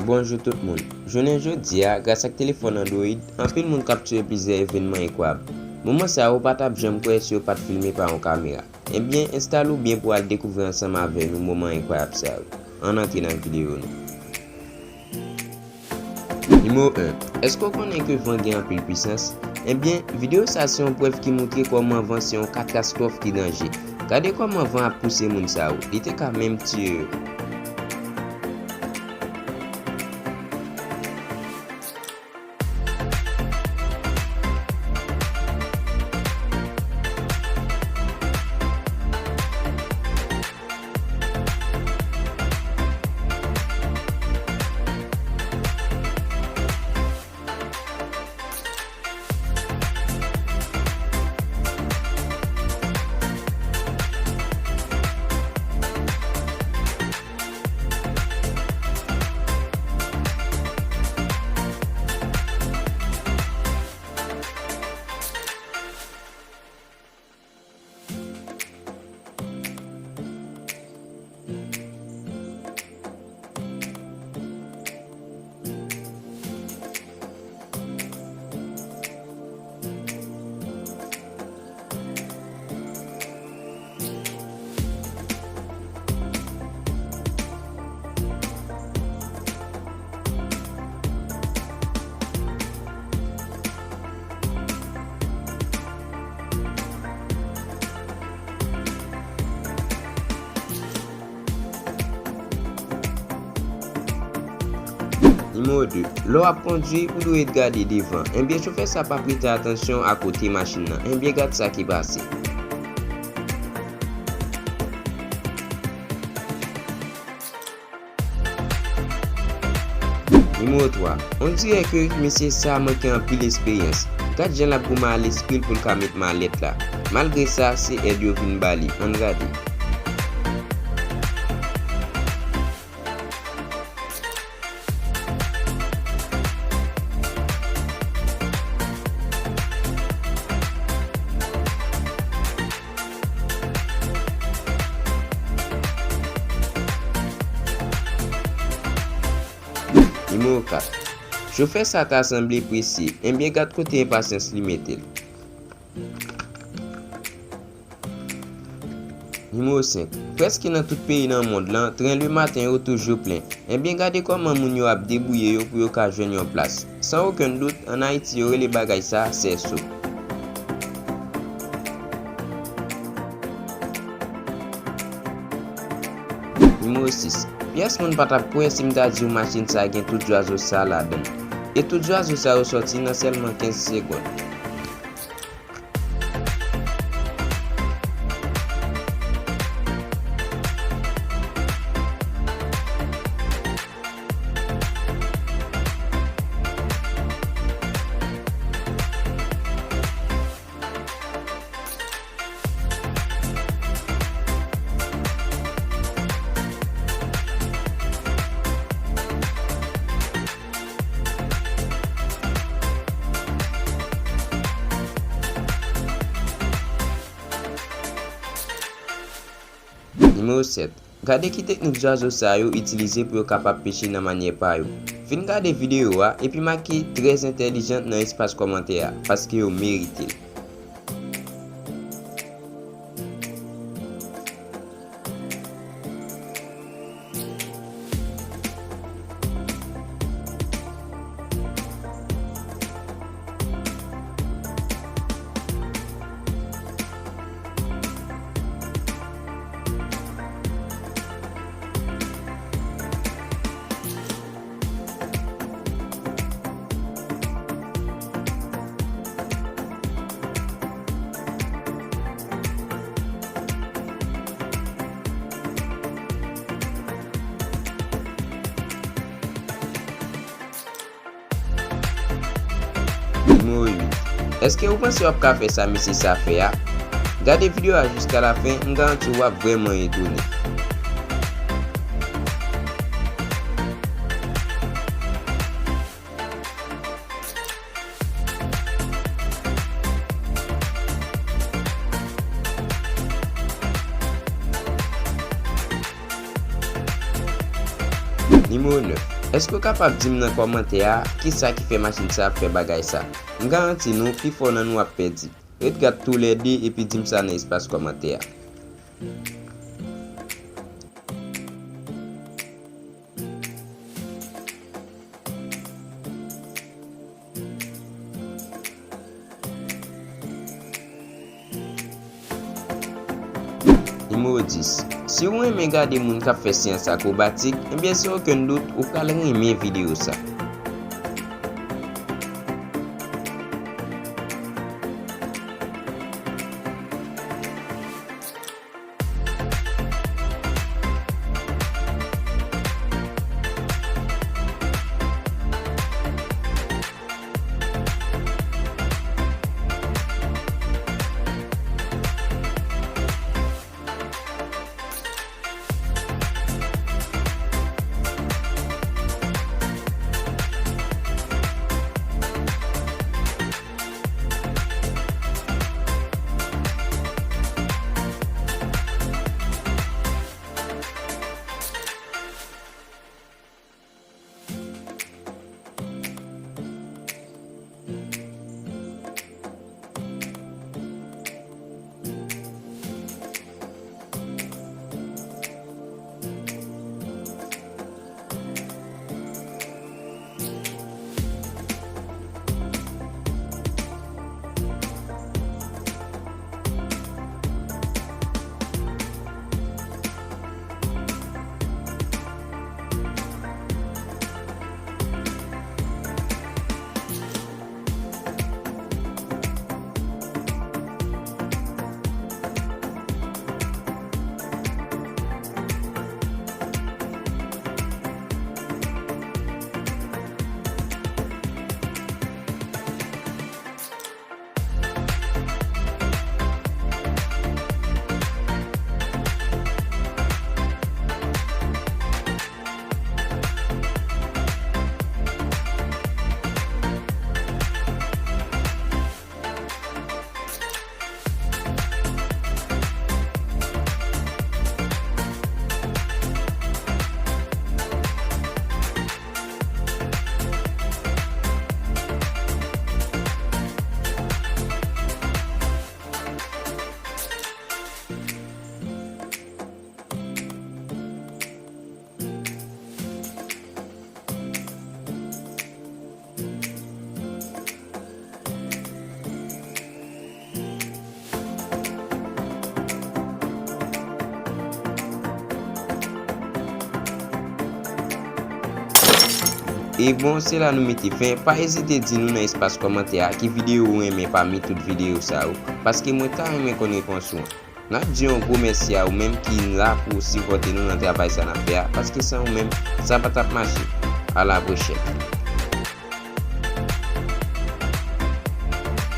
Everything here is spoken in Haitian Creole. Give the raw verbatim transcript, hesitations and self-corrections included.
Bonjou tout moun. Jounen jodi a, gras ak telefòn Android, anpil moun kaptire plizyè evènman enkwayab. Moman sa yo, ou pa t ap janm kwè si yo pa t filme pa yon kamera. Ebyen, enstale w byen pou w al dekouvri ansanm avè nou moman enkwayab sa yo. Ann antre nan videyo nou. Nimewo en. Èske w konnen ke van gen anpil pwisans? Ebyen, videyo sa se yon prèv ki montre kòman van se yon katastwòf ki danje. Gade kòman van ap pouse moun sa yo. Li te ka menm tiye yo. Nimewo de. Lè w ap kondui, ou dwe gade devan. Ebyen, chofè sa pa prete atansyon a kote machin nan. Ebyen, gad sa ki pase. Nimewo twa. On dirè ke mesye sa manke anpil esperyans. Gad jan l ap goumen a lespri l pou l ka met malèt la. Malgre sa, se èd yo vin ba li. Ann gade. Nimewo kat. Chofè sa ta sanble prese. Ebyen, gad kote enpasyans li mete l. Nimewo senk. Prèske nan tout peyi nan mond lan, tren lematen yo toujou plen. Ebyen, gade kòman moun yo ap debouye yo pou yo ka jwenn yon plas. San okenn dout, ann Ayiti, yo rele bagay sa sèso. Nimewo sis. Pyès moun pa t ap kwè si m ta di w machin sa gen tout zwazo sa ladan l. E tout zwazo sa yo sòti nan sèlman kenz segonn. Nimewo sèt. Gade ki teknik zwazo sa yo itilize pou yo kapab peche nan manyè pa yo. Fin gade videyo a epi make Très Intelligent nan espas kòmantè a, paske yo merite l. Nimewo uit. Èske ou panse w ap ka fè sa mesye sa fè a? Gade videyo a jiska lafen, m garanti w w ap vrèman etone. Nimewo nèf. Èske w kapab di m nan kòmantè a kisa ki fè machin sa ap fè bagay sa? M garanti nou, pifò nan nou ap pèdi. Ret gad toulède epi di m sa nan espas kòmantè a. Nimewo dis. Si w renmen gade moun k ap fè syans akwobatik, ebyen, san okenn dout, ou pral renmen videyo sa. E bon, se la nou mete fen. Pa ezite di nou nan espas kòmantè a ki videyo ou renmen pami tout videyo sa yo, paske mwen ta renmen konn repons ou an. N ap di yon gwo mèsi a ou menm ki la pou w sipòte nou nan travay sa n ap fè a, paske san ou menm, sa pa t ap mache. A la pwochèn.